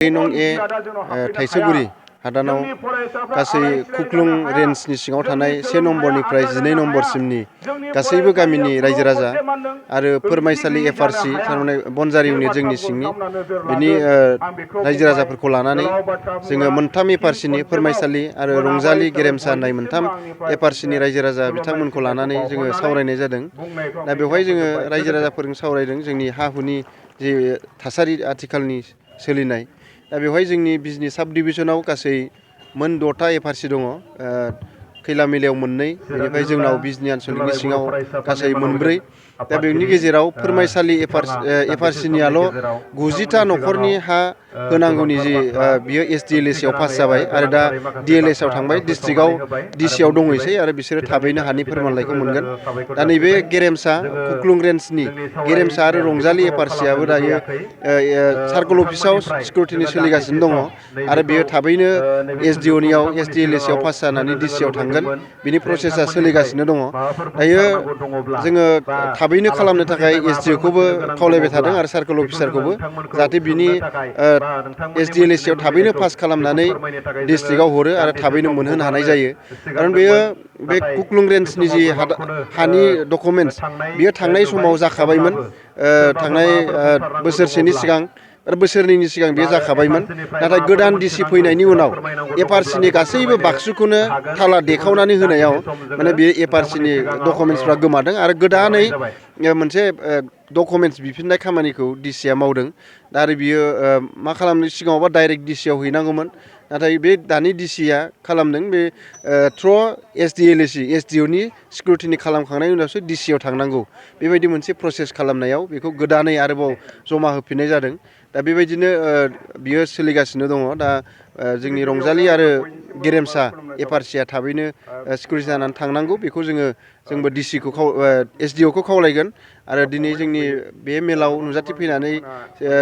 नं ए थाइसागुरि हादानाव गासै खुख्लुं रेन्जनि सिङाव थानाय 1 नम्बरनिफ्राय 12 नम्बरसिमनि गासैबो गामिनि रायजो राजा आरो फोरमायसालि एफआरसि थारमाने बनजारि इउनिट जोंनि सिंनि बिनि रायजो राजाफोरखौ लानानै जोङो मोनथाम एफआरसिनि फोरमायसालि आरो रंजालि गेरेमसा होननाय मोनथाम एफआरसिनि रायजो राजा बिथांमोनखौ लानानै जोङो सावरायनाय जादों। दा बेवहाय जोङो रायजो राजाफोरजों सावरायदों जोंनि हा हुनि जि थासारि आथिखालनि सोलिनाय। दा बेवहाय जोंनि बिजनि साब डिभिजनाव गासै मोन 6टा एफआरसि दङ। खैलामैलायाव 2, बेनिफ्राय जोंनाव बिजनि आनसलिकनि सिङाव गासै 4। दा बेनि गेजेराव फोरमायसालि एफआरसिनियाल' 90टा न'खरनि हा होनांगौनि जि बियो एसडिएलएसि आव पास जाबाय आरो दा डिएलएस आव थांबाय डिस्ट्रिक्टआव डिसिआव दंहैसै आरो बिसोरो थाबैनो हानि फोरमानलाइखौ मोनगोन। दा नैबे गेरेमसा खुख्लुं रेन्जनि गेरेमसा आरो रंजालि एफआरसियाबो दायो सार्कल अफिसाव स्क्रुटिनि सोलिगासिनो दङ आरो बेयो थाबैनो एसडिअनियाव एसडिएलएसि आव पास जानानै डिसिआव थांगोन। बिनि प्रसेसा सोलिगासिनो दङ। दायो जोङो थाबैनो खालामनो थाखाय एसडिअखौबो खावलायबाय थादों आरो सार्कल अफिसारखौबो जाहाथे बिनि एसडिएलएसि आव थाबैनो पास खालामनानै डिस्ट्रिक्टआव हरो आरो थाबैनो मोनहोनो हानाय जायो। खारन बेयो बे खुख्लुं रेन्जनि जि हानि डकुमेन्टस बियो थांनाय समाव जाखाबायमोन। थांनाय बोसोरसेनि सिगां आरो बोसोरनैनि सिगां बेयो जाखाबायमोन। नाथाय गोदान डिसि फैनायनि उनाव एफआरसिनि गासैबो बाक्सुखौनो थाला देखावनानै होनायाव माने बे एफआरसिनि डकुमेन्टसफ्रा गोमादों आरो गोदानै मोनसे डकुमेन्टस बिफिननाय खामानिखौ डिसिआ मावदों। दा आरो बियो मा खालामनो सिगाङावबा डाइरेक्ट डिसिआव हैनांगौमोन। नाथाय बे दानि डिसिआ खालामदों बे थ्र एसडिएलएसि एसडिअनि स्क्रुटिनि खालामखांनायनि उनावसो डिसिआव थांनांगौ। बेबायदि मोनसे प्रसेस खालामनायाव बेखौ गोदानै आरोबाव जमा होफिननाय जादों। दा बेबायदिनो बियो सोलिगासिनो दङ। दा जोंनि रंजालि आरो गेरेमसा एफआरसिया थाबैनो स्क्रुटि जानानै थांनांगौ। बेखौ जोंबो डिसिखौ एसडिअखौ खावलायगोन आरो दिनै जोंनि बे मेलाव नुजाथिफैनानै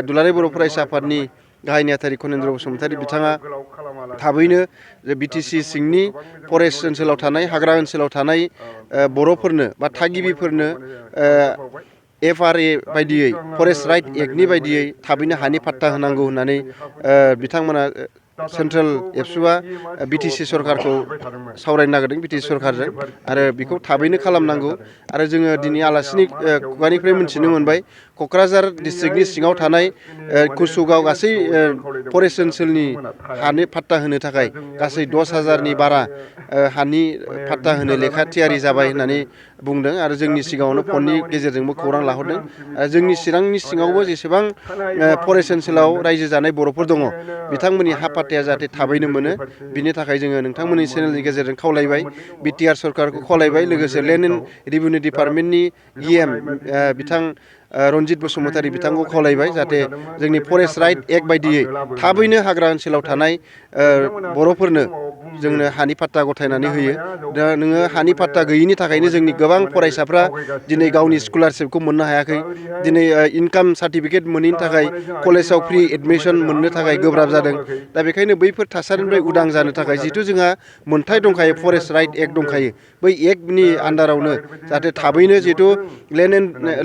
दुलाराय बर' फरायसा आफादनि गाहाय नेहाथारि खनेन्द्र बसुमतारी बिथाङा थाबैनो बिटिसि सिंनि फरेस्ट ओनसोलाव थानाय हाग्रा ओनसोलाव थानाय बर'फोरनो बा थागिबिफोरनो एफआरए बायदियै फरेस्ट राइट एक्टनि बायदियै थाबैनो हानि पाट्टा होनांगौ होननानै बिथांमोना सेन्ट्रेल एबसुआ बिटिसि सरकारखौ सावरायनो नागिरदों बिटिसि सरकारजों आरो बेखौ थाबैनो खालामनांगौ। आरो जोङो दिनै आलासिनि खुगानिफ्राय मिथिनो मोनबाय क'क्राझार डिस्ट्रिक्टनि सिङाव थानाय कुसुगाव गासै फरेस्ट ओनसोलनि हानि पाट्टा होनो थाखाय गासै 10,000नि बारा हानि पाट्टा होनो लेखा थियारि जाबाय होननानै बुंदों आरो जोंनि सिगाङावनो फननि गेजेरजोंबो खौरां लाहरदों। जोंनि चिरांनि सिङावबो जेसेबां फरेस्ट ओनसोलाव रायजो जानाय बर'फोर दङ बिथांमोननि हा पाट्टाया जाहाथे थाबैनो मोनो बिनि थाखाय जोङो नोंथांमोननि चेनेलनि गेजेरजों खावलायबाय। बिटिआर सरकारखौ खावलायबाय लोगोसे लेन्ड एन्ड रेभिनिउ डिपार्टमेन्टनि इएम बिथां रनजित बसुमतारी बिथांखौ खावलायबाय जाहाथे जोंनि फरेस्ट राइट एक्ट बायदियै थाबैनो हाग्रा ओनसोलाव थानाय बर'फोरनो जोंनो हानि पाट्टा गथायनानै होयो। दा नोङो हानि पाट्टा गैयिनि थाखायनो जोंनि गोबां फरायसाफ्रा दिनै गावनि स्कलारशिपखौ मोननो हायाखै। दिनै इनकाम सार्टिफिकेट मोनैनि थाखाय कलेजाव फ्रि एडमिसन मोननो थाखाय गोब्राब जादों। दा बेखायनो बैफोर थासारिनिफ्राय उदां जानो थाखाय जिहेथु जोंहा मोनथाय दंखायो फरेस्ट राइट एक्ट दंखायो बै एक्टनि आन्डारावनो जाहाथे थाबैनो जिहेथु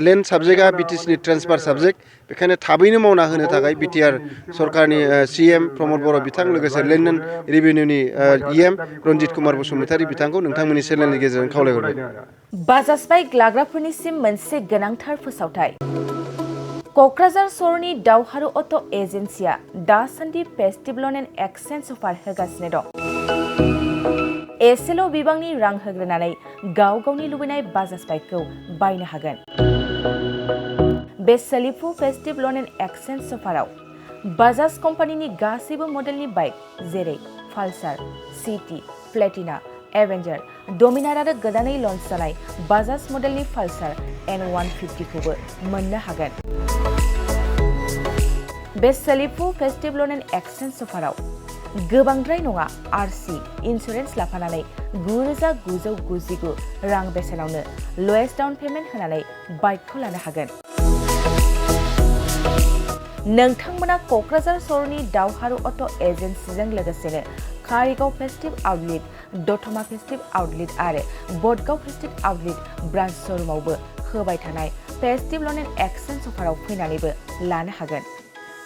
लेन्ड साबजेक्टआ बिटिसिनि ट्रेन्सफार साबजेक्ट बेखायनो थाबैनो मावना होनो थाखाय बिटिआर सरकारनि सिएम प्रमद बर' बिथां लोगोसे लेन्ड एन्ड रेभिनिउनि इएम रनजित कुमार बसुमतारी बिथांखौ नोंथांमोननि चेनेलनि गेजेरजों खावलायहरबाय। बाजाज बाइक लाग्राफोरनिसिम मोनसे गोनांथार फोसावथाय। क'क्राझार सहरनि दावहारु अट' एजेन्सिया दासान्दि फेस्टिभ ल'न एन्ड एक्सचेन्ज अफार होगासिनो दं। एसेल' बिबांनि रां होग्रोनानै गाव गावनि लुबैनाय बाजाज बाइकखौ बायनो हागोन। बे सोलिफु फेस्टिभ ल'न एन्ड एक्सचेन्ज अफाराव बाजाज कम्पानिनि गासैबो मडेलनि बाइक जेरै पालसार, सिटि, प्लेटिना, एवेन्जार, डमिनार आरो गोदानै लन्च जानाय बाजाज मडेलनि पालसार N150खौबो मोननो हागोन। बे सोलिफु फेस्टिभ ल'न एन्ड एक्सचेन्ज अफाराव गोबांद्राय नङा आरसि इन्सुरेन्स लाफानानै 9,999 रां बेसेनावनो लवेस्ट डाउन पेमेन्ट होनानै बाइकखौ लानो हागोन। नोंथांमोना क'क्राझार सहरनि दावहारु अट' एजेन्सिजों लोगोसेनो कारिगाव festive outlet, Dotma festive outlet आरो बडगाव फेस्टिभ आउटलेट ब्रान्च श'रुमावबो होबाय थानाय फेस्टिभ ल'न एन्ड एक्सचेन्ज अफाराव फैनानैबो लानो हागोन।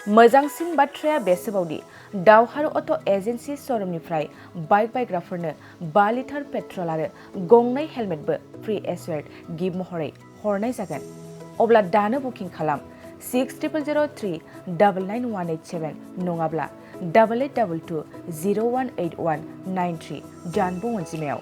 मोजांसिन बाथ्राया बेसोबावदि दावहारु अट' एजेन्सि श'रुमनिफ्राय बाइक बायग्राफोरनो 5 लिटार पेट्रल आरो गंनै हेलमेटबो फ्रि एसुवेर्ड गिफ्ट महरै हरनाय जागोन। अब्ला दानो बुकिं खालाम 6003991187 नङाब्ला 8822 018193 जानबुं अनजिमायाव।